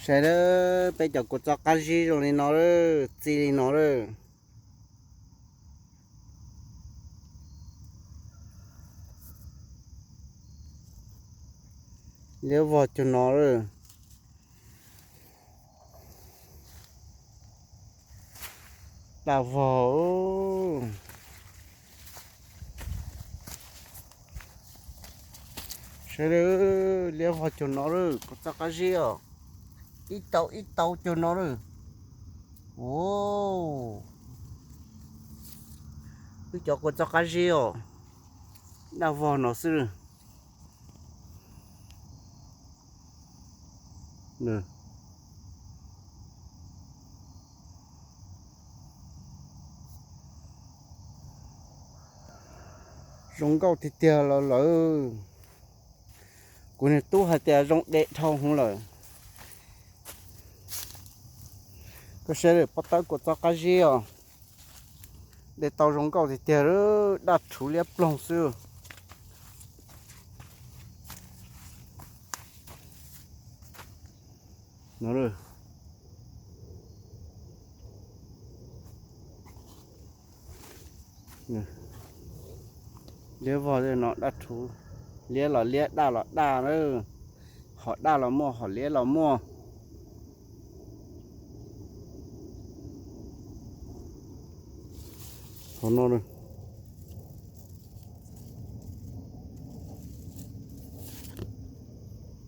Saib lawm, peb cov kua txob qab zib zoo li no lawm, txi li no lawm. Liab vog cuag no lawm. Daj vog. Saib lawm, liab vog cuag no lawm, kua txob qab zib os. Ib tau ib tau cuag no lawm. Wb cov kua txob qab zib os, daj vog no xwb. Zoo nkauj tiag tiag los lawm. Kuv niag tub hais tias zoo de dhau hwv lawm. Koj saib lawm, pob tawb kua txob qab zib os. De tau zoo nkauj tiag tiag, daj rhuv liab ploog xwb. Liab vog no daj rhuv, liab los liab, daj los daj, hom daj los muaj, hom liab los muaj. Hov no,